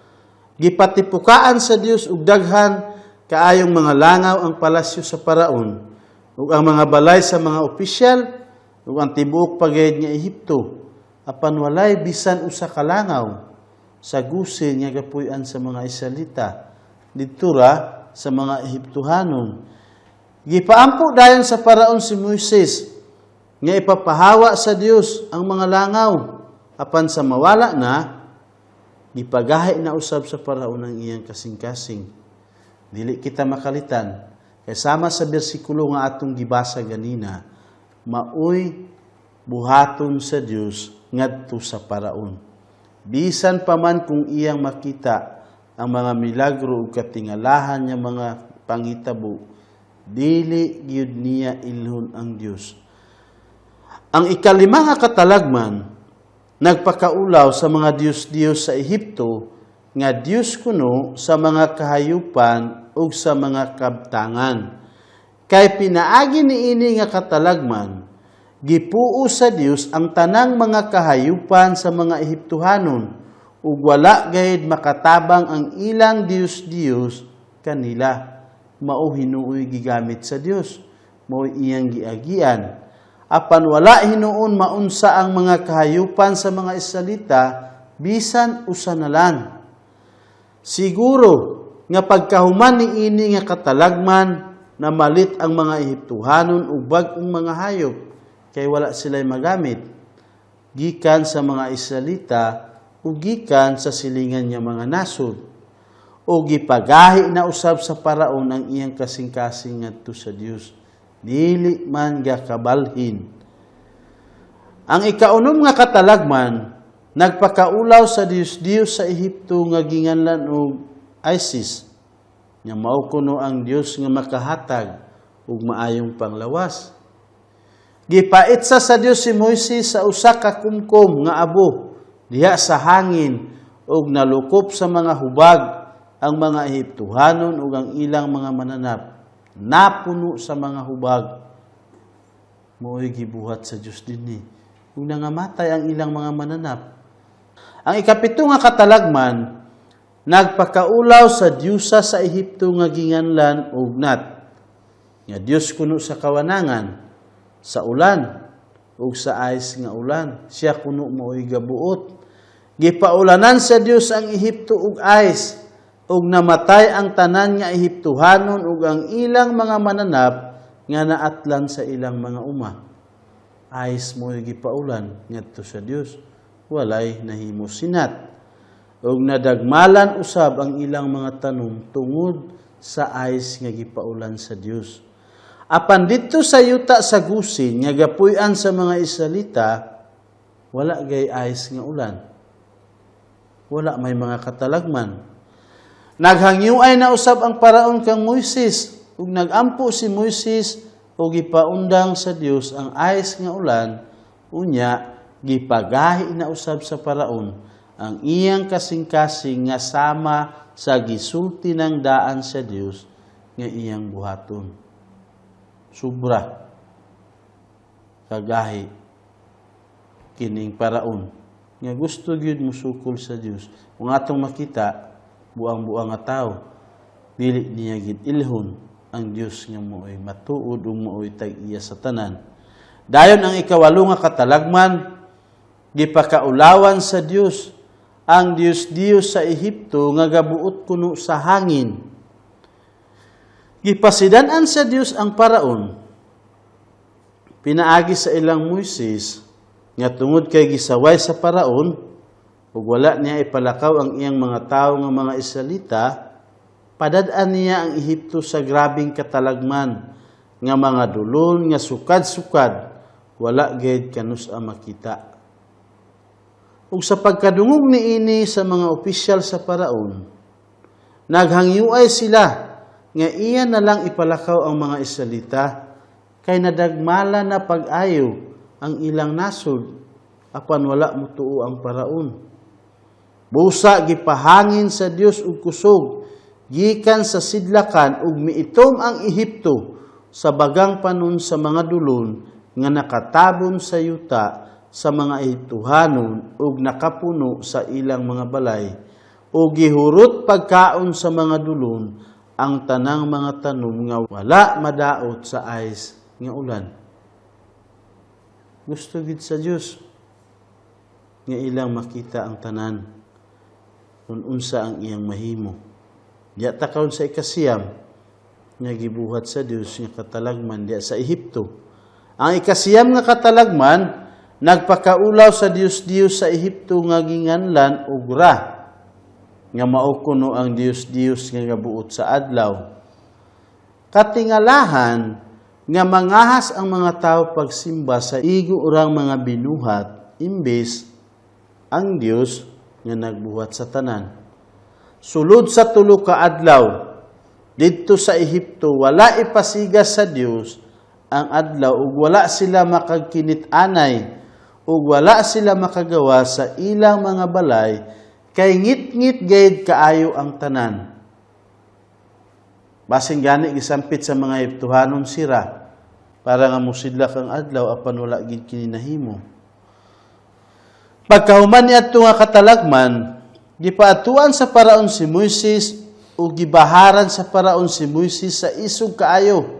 Gipatipukaan sa Dios og daghan kaayong mga langaw ang palasyo sa Paraon ug ang mga balay sa mga opisyal ug ang tibuok pagayad nga Ehipto. Apan walay bisan usa ka langaw sa Gosen nga gapuy-an sa mga Israelita didto ra sa mga Ehiptohanon. Gipaampo dayon sa Paraon si Moises nga ipapahawa sa Dios ang mga langaw. Apan sa mawala na, gipagahi na usab sa Paraon ang iyang kasing-kasing. Dili kita makalitan kay sama sa bersikulo nga atong gibasa ganina, maoy buhaton sa Dios ngadto sa Paraon. Bisan pa man kung iyang makita ang mga milagro ug katingalahan nga mga panghitabo, dili gyud niya ilhon ang Dios. Ang ikalima nga katalagman, nagpakaulaw sa mga diyos-diyos sa Ehipto nga Diyos kuno sa mga kahayupan ug sa mga kabtangan. Kay pinaagi niini nga katalagman, gipuo sa Dios ang tanang mga kahayupan sa mga Ehiptohanon ug wala gayud makatabang ang ilang diyos-diyos kanila. Mao hinuoy gigamit sa Dios, mao iyang giagian. Apan wala hinuon maunsa ang mga kahayupan sa mga Israelita bisan usa na lang. Siguro nga pagkahuman niini nga katalagman, namalit ang mga Ehiptohanon ug bag-ong mga hayop kay wala sila'y magamit gikan sa mga Israelita ug gikan sa silingan nga mga nasod. O gipagahi na usab sa Paraon ang iyang kasing-kasing ngadto sa Dios. Dili man gakabalhin. Ang ikaunom nga katalagman, nagpakaulaw sa Dios-Dios sa Ehipto nga ginganlan og Isis, nga mao kuno ang Dios nga makahatag og maayong panglawas. Gipaitsa sa Dios si Moises sa usa ka kumkom nga abo diha sa hangin ug nalukop sa mga hubag ang mga Ehiptohanon ug ang ilang mga mananap. Napuno sa mga hubag. Mao'y gibuhat sa Dios dinhi. Ug nangamatay ang ilang mga mananap. Ang ikapito nga katalagman, nagpakaulaw sa diyusa sa Ehipto nga ginganlan og Nut. Nga Dios kuno sa kawanangan, sa ulan ug sa ice nga ulan. Siya kuno mao'y gabuot. Gipaulanan sa Dios ang Ehipto og ice ug namatay ang tanan nga Ehiptohanon ug ang ilang mga mananap nga naatlan sa ilang mga uma. Ice mo'y gipaulan ngadto sa Dios. Walay nahimo sinat. Ug nadagmalan usab ang ilang mga tanom tungod sa ice nga gipaulan sa Dios. Apan didto sa yuta sa Gosen nga gapuy-an sa mga Israelita, wala gay ice nga ulan. Wala may mga katalagman. Naghangyoay na usab ang Paraon kang Moises ug nagampo si Moises ug gipaundang sa Dios ang ice nga ulan. Unya gipagahi na usab sa Paraon ang iyang kasing-kasing nga sama sa gisulti ng daan sa Dios nga iyang buhaton. Sobra kagahi kining Paraon nga gusto gyud musukol sa Dios. Kung atong makita, buang-buang nga tao, dili niya gid ilhon ang Dios nga mao'y matuod ug mao'y tag-iya sa tanan. Dayon ang ikawalo nga katalagman, gipakaulawan sa Dios ang Dios-Dios sa Ehipto nga gabuot kuno sa hangin. Gipasidan-an sa Dios ang Paraon pinaagi sa ilang Moises nga tungod kay gisaway sa Paraon ug wala niya ipalakaw ang iyang mga tawo nga mga Israelita, padad-an niya ang Ehipto sa grabing katalagman Nga mga dulon nga sukad-sukad wala gid kanus-a makita. Ug sa pagkadungog niini sa mga opisyal sa Paraon, naghangyuay sila nga iya na lang ipalakaw ang mga Israelita kay nadagmala na pag-ayo ang ilang nasod, apan wala motuo ang Paraon. Busa gipahangin sa Dios og kusog gikan sa sidlakan ug miitom ang Ehipto sa bagang panon sa mga dulon nga nakatabon sa yuta sa mga Ehiptohanon ug nakapuno sa ilang mga balay, ug gihurot pagkaon sa mga dulon ang tanang mga tanom nga wala madaot sa ice nga ulan. Gusto gid sa Dios nga ilang makita ang tanan kung unsa ang iyang mahimo. Diya ta karon sa ikasiyam nga gibuhat sa Dios nga katalagman diya sa Ehipto. Ang ikasiyam nga katalagman, nagpakaulaw sa Dios-Dios sa Ehipto nga ginganlan og Ra, nga mao kuno ang Dios-Dios nga gabuot sa adlaw. Katingalahan nga mangahas ang mga tao pagsimba sa igo urang mga binuhat imbes ang Dios nga nagbuhat sa tanan. Sulod sa 3 ka adlaw didto sa Ehipto, wala ipasigas sa Dios ang adlaw ug wala sila makagkinit-anay ug wala sila makagawa sa ilang mga balay kay ngit-ngit gayud kaayo ang tanan. Basin gani gisampit sa mga Ehiptohanon sira para nga mosidlak ang adlaw, apan wala gid kini nahimo. Pagkahuman niadto nga katalagman, gipaatuan sa Paraon si Moises ug gibaharan sa Paraon si Moises sa isog kaayo.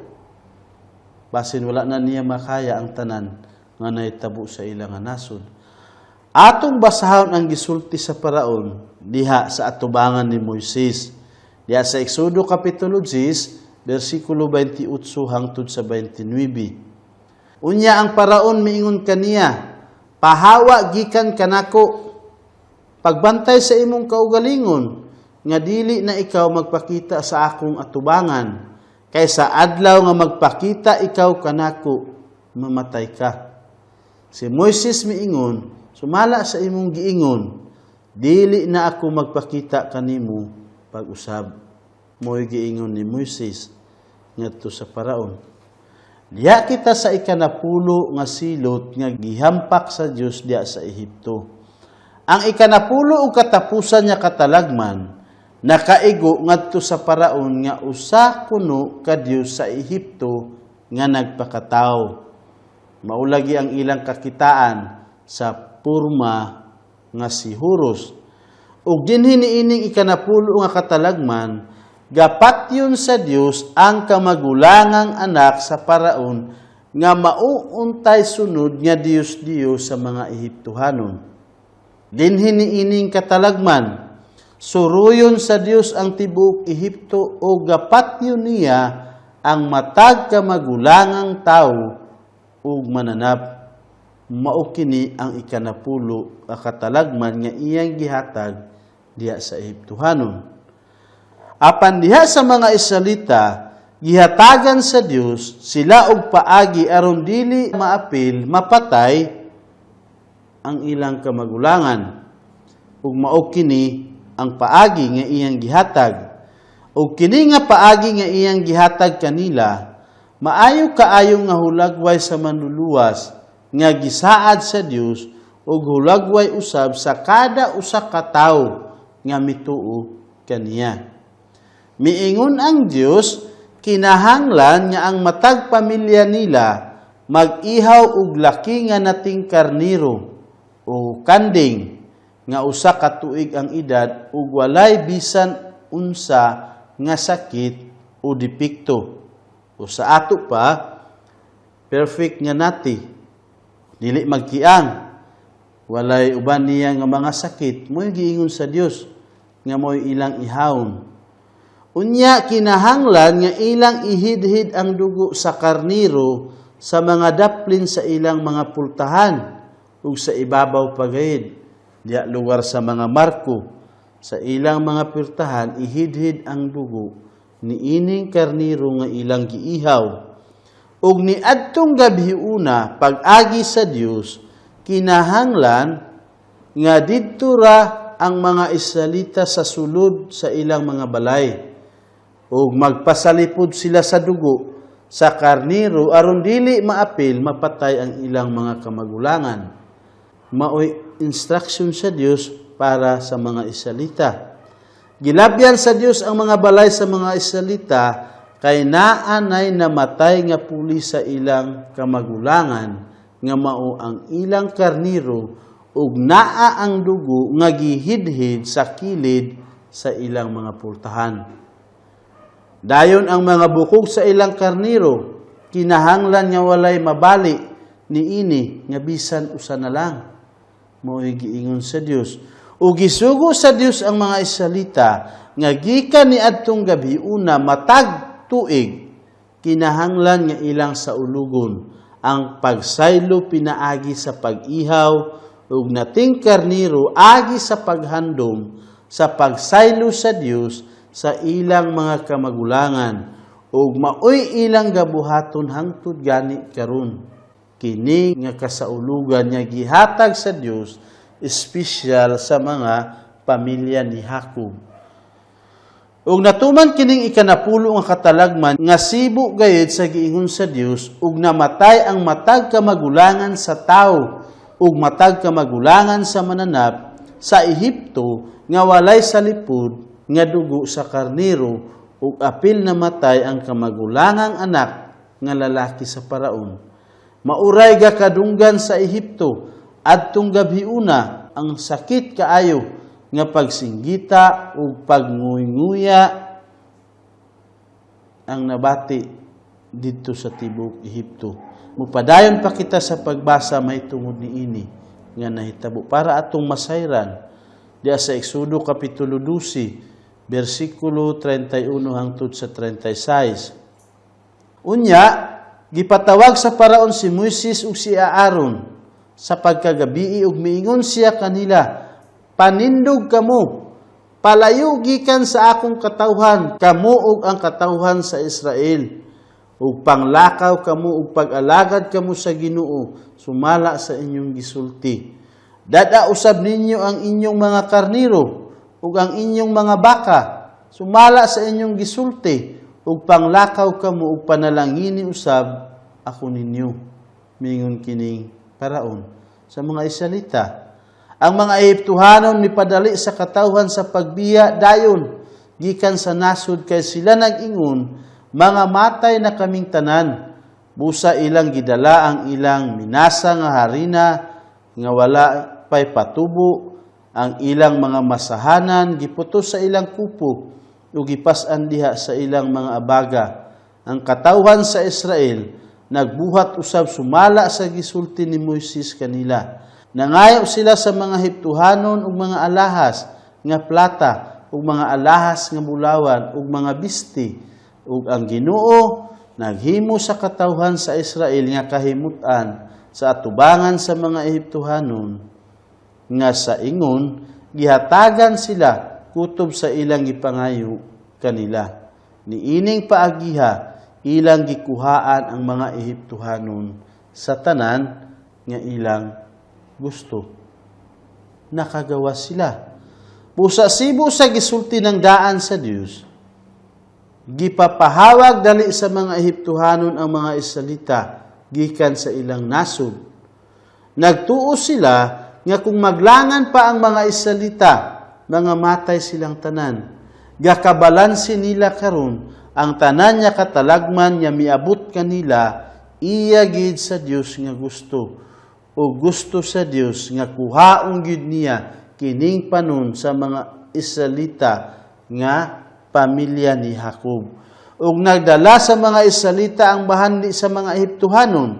Basin wala na niya makaya ang tanan nga nahitabo sa ilang nga nasod. Atong basahon ang gisulti sa Paraon diha sa atubangan ni Moises. Diha sa Exodo kapitulo 10, bersikulo 28 hangtod sa 29. Unya ang Paraon miingon kaniya, "Pahawa gikan kanako. Pagbantay sa imong kaugalingon nga dili na ikaw magpakita sa akong atubangan, kay sa adlaw nga magpakita ikaw kanako, mamatay ka." Si Moises miingon, "Sumala sa imong giingon, dili na ako magpakita kanimo pag-usab." Mo'y giingon ni Moises ngadto sa Paraon. Diha kita sa 10 nga silot nga gihampak sa Dios diha sa Ehipto. Ang 10 ug katapusan niya katalagman nakaigo ngadto sa Paraon nga usa kuno ka Dios sa Ehipto nga nagpakatawo. Maulagi ang ilang kakitaan sa purma nga si Horus. Ug dinhi niining 10 nga katalagman, gapatyon sa Dios ang kamagulangang anak sa Paraon nga mauuntay sunod nga Dios-Dios sa mga Ehiptohanon. Dinhi niining katalagman, suruyon sa Dios ang tibuok Ehipto o gapatyon niya ang matag kamagulangang tawo ug mananap. Mao kini ang 10 ka katalagman nga iyang gihatag diha sa Ehiptohanon. Apan diha sa mga Israelita, gihatagan sa Dios sila og paagi aron dili maapil mapatay ang ilang kamagulangan. Ug mao kini ang paagi nga iyang gihatag. Ug kini nga paagi nga iyang gihatag kanila, maayo kaayo nga hulagway sa manluluwas nga gisaad sa Dios ug hulagway usab sa kada usa ka tawo nga mituo kaniya. Miingon ang Dios, kinahanglan nga ang matag pamilya nila mag-ihaw og laki nga nating karniro o kanding nga 1 ka tuig ang edad ug walay bisan unsa nga sakit o depekto. O sa ato pa, perfect nga nati, dili magkiang, walay uban niya nga mga sakit, mo'y giingon sa Dios nga mo'y ilang ihawon. Unya kinahanglan nga ilang ihidhid ang dugo sa karniro sa mga daplin sa ilang mga pultahan ug sa ibabaw pagayid diya lugar sa mga marko sa ilang mga pultahan, ihidhid ang dugo niining karniro nga ilang giihaw. Ug niadtong gabi una, pag-agi sa Dios, kinahanglan nga didto ra ang mga Israelita sa sulod sa ilang mga balay ug magpasalipod sila sa dugo sa karniro aron dili maapil mapatay ang ilang mga kamagulangan. Maoy instruction sa Dios para sa mga Israelita. Gilabyan sa Dios ang mga balay sa mga Israelita kay naanay namatay nga puli sa ilang kamagulangan nga mao ang ilang karniro ug naa ang dugo nga gihidhid sa kilid sa ilang mga pultahan. Dayon ang mga bukog sa ilang karniro kinahanglan nga walay mabali niini nga bisan usa na lang. Mao'y giingon sa Dios. Ug gisugo sa Dios ang mga Israelita nga gikan niadtong gabi una matag tuig kinahanglan nga ilang saulugon ang pagsaylo pinaagi sa pag-ihaw ug nating karniro agi sa paghandom sa pagsaylo sa Dios sa ilang mga kamagulangan ug maoy ilang gabuhaton hangtod gani karon. Kini nga kasaulugan nga gihatag sa Dios espesyal sa mga pamilya ni Jacob. Ug natuman kining ikanapulo nga katalagman nga sibo gayud sa giingon sa Dios, ug namatay ang matag kamagulangan sa tawo ug matag kamagulangan sa mananap sa Ehipto nga walay salipod nga dugo sa karniro, ug apil namatay ang kamagulangang anak nga lalaki sa Paraon. Mauray gakadunggan sa Ehipto adtong gabhiuna ang sakit kaayo nga pagsinggita ug pagnguy-nguya ang nabati didto sa tibuok Ehipto. Mupadayon pa kita sa pagbasa may tungod niini nga nahitabo para atong masayran diya sa Exodo kapitulo 12 bersikulo 31 hangtod sa 36. Unya, gipatawag sa Paraon si Moises ug si Aaron sa pagkagabii ug miingon siya kanila, "Panindog kamo, palayo gikan sa akong katawhan, kamo ug ang katawhan sa Israel. Ug panglakaw kamo ug pag-alagad kamo sa Ginoo sumala sa inyong gisulti. Dad-a usab ninyo ang inyong mga karniro ug ang inyong mga baka sumala sa inyong gisulti, ug panglakaw kamo ug panalangini usab ako ninyo." Mingon kining Paraon sa mga Israelita. Ang mga Ehiptohanon mipadali sa katawhan sa pagbiya dayon gikan sa nasod kay sila nag-ingon, "Mga matay na kaming tanan." Busa ilang gidala ang ilang minasa nga harina nga wala pay patubo, ang ilang mga masahanan giputos sa ilang kupo ug gipas-an diha sa ilang mga abaga. Ang katawhan sa Israel nagbuhat usab sumala sa gisulti ni Moises kanila. Nangayo sila sa mga Ehiptohanon og mga alahas nga plata ug mga alahas nga bulawan ug mga bisti, ug ang Ginoo naghimo sa katawhan sa Israel nga kahimutan sa atubangan sa mga Ehiptohanon nga sa ingon gihatagan sila kutob sa ilang gipangayo kanila. Niining paagiha ilang gikuhaan ang mga Ehiptohanon sa tanan nga ilang gusto. Nakagawa sila. Busa sibo sa gisulti ng daan sa Dios, gipapahawag dali sa mga Ehiptohanon ang mga Israelita gikan sa ilang nasod. Nagtuo sila nga kung maglangan pa ang mga Israelita, mga matay silang tanan. Gakabalansi nila karon ang tanan nga katalagman nga miabot kanila, iya gid sa Dios nga gusto. O gusto sa Dios nga kuhaon gyud niya kining panon sa mga Israelita nga pamilya ni Jacob. Ug nagdala sa mga Israelita ang bahandi sa mga Ehiptohanon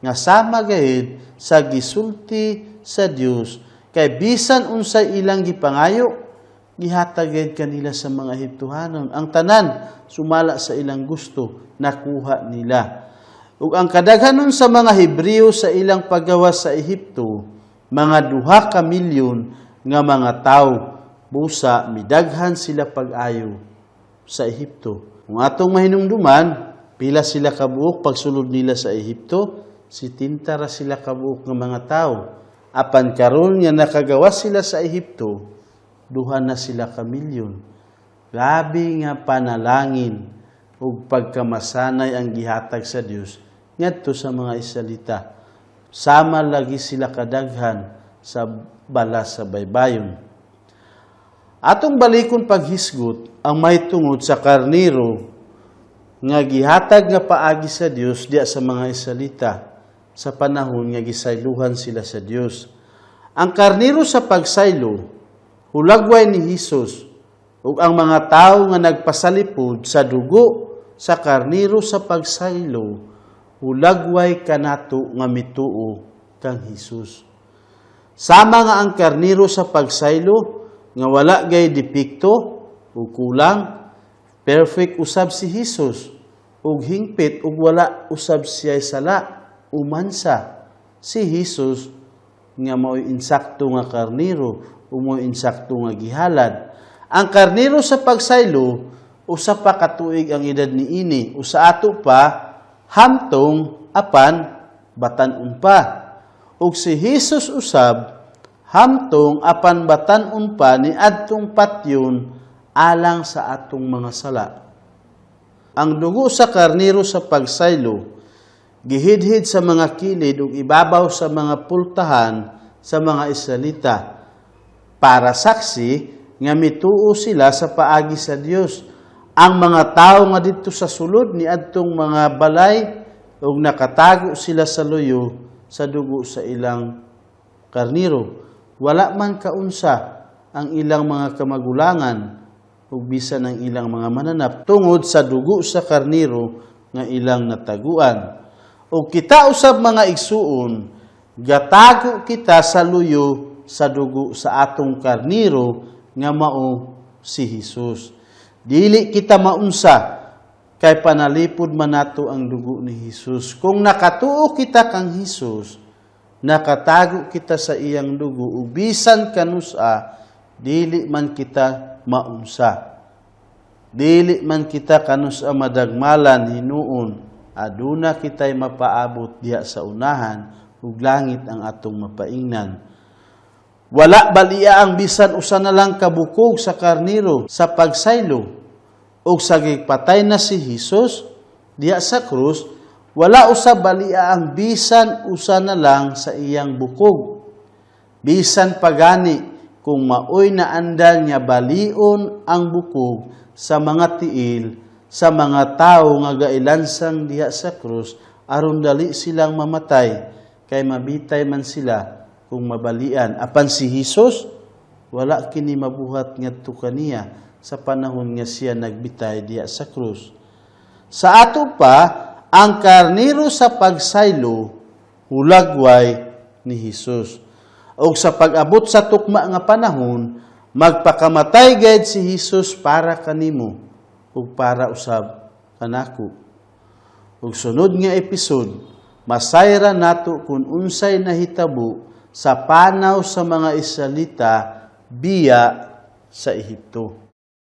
nga sama gayud sa gisulti sa Dios, kay bisan unsay ilang gipangayo, gihatag gayud kanila sa mga Ehiptohanon. Ang tanan sumala sa ilang gusto, nakuha nila. Ug ang kadaghanon sa mga Hebreo sa ilang paggawas sa Ehipto, mga 2 ka milyon nga mga tawo, busa midaghan sila pag-ayo sa Ehipto. Kung atong mahinumduman, Pila sila kabuok pagsulod nila sa Ehipto? 70 ra sila kabuok nga mga tawo. Apan karon nga nakagawas sila sa Ehipto, 2 na sila ka milyon. Grabe nga panalangin ug pagkamasanay ang gihatag sa Dios ngadto sa mga Israelita. Sama lagi sila kadaghan sa bala sa baybayon. Atong balikon paghisgot ang mahitungod sa karniro nga gihatag nga paagi sa Dios diya sa mga Israelita sa panahon nga gisaylohan sila sa Dios. Ang karniro sa pagsaylo hulagway ni Hesus, ug ang mga tawo nga nagpasalipod sa dugo sa karniro sa pagsaylo hulagway kanato nga mituo kang Hesus. Sama nga ang karniro sa pagsaylo nga wala gay depekto o kulang, perfect usab si Hesus ug hingpit ug wala usab siya sala umansa. Si Hesus nga mao'y insakto nga karniro o mao'y insakto nga gihalad. Ang karniro sa pagsaylo, usa pa ka tuig ang edad niini, usa ato pa hamtong apan batan-on pa. Ug si Hesus usab hamtong apan batan-on pa niadtong patyon alang sa atong mga sala. Ang dugo sa karniro sa pagsaylo gihidhid sa mga kilid ug ibabaw sa mga pultahan sa mga Israelita para saksi nga mituo sila sa paagi sa Dios. Ang mga tawo nga didto sa sulod ni adtong mga balay ug nakatago sila sa luyo sa dugo sa ilang karniro. Wala man kaunsa ang ilang mga kamagulangan ug bisan ang ilang mga mananap tungod sa dugo sa karniro nga ilang nataguan. Ug kita usab, mga igsuon, gatago kita sa luyo sa dugo sa atong karniro nga mao si Hesus. Dili kita maunsa kay panalipod man nato ang dugo ni Hesus. Kung nakatuo kita kang Hesus, nakatago kita sa iyang dugo ug bisan kanusa dili man kita maunsa. Dili man kita kanusa madagmalan hinuon, aduna kita'y mapaabot diha sa unahan ug langit ang atong mapaingnan. Wala balia ang bisan usa na lang kabukog sa karniro sa pagsaylo. Ug sa gipatay na si Hesus diha sa krus, wala usab balia ang bisan usa na lang sa iyang bukog. Bisan pagani kung maoy naandal nga balion ang bukog sa mga tiil sa mga tawo nga gailansang diha sa krus aron dali silang mamatay, kay mabitay man sila kung mabalian. Apan si Hesus, wala kini mabuhat ngadto kaniya sa panahon nga siya nagbitay diha sa krus. Sa ato pa, ang karniro sa pagsaylo hulagway ni Hesus. Og sa pag-abot sa tukma nga panahon, magpakamatay gayud si Hesus para kanimo ug para usab kanako. Ug sunod nga episode, masayra nato kung unsay nahitabo sa panaw sa mga Israelita biya sa Ehipto.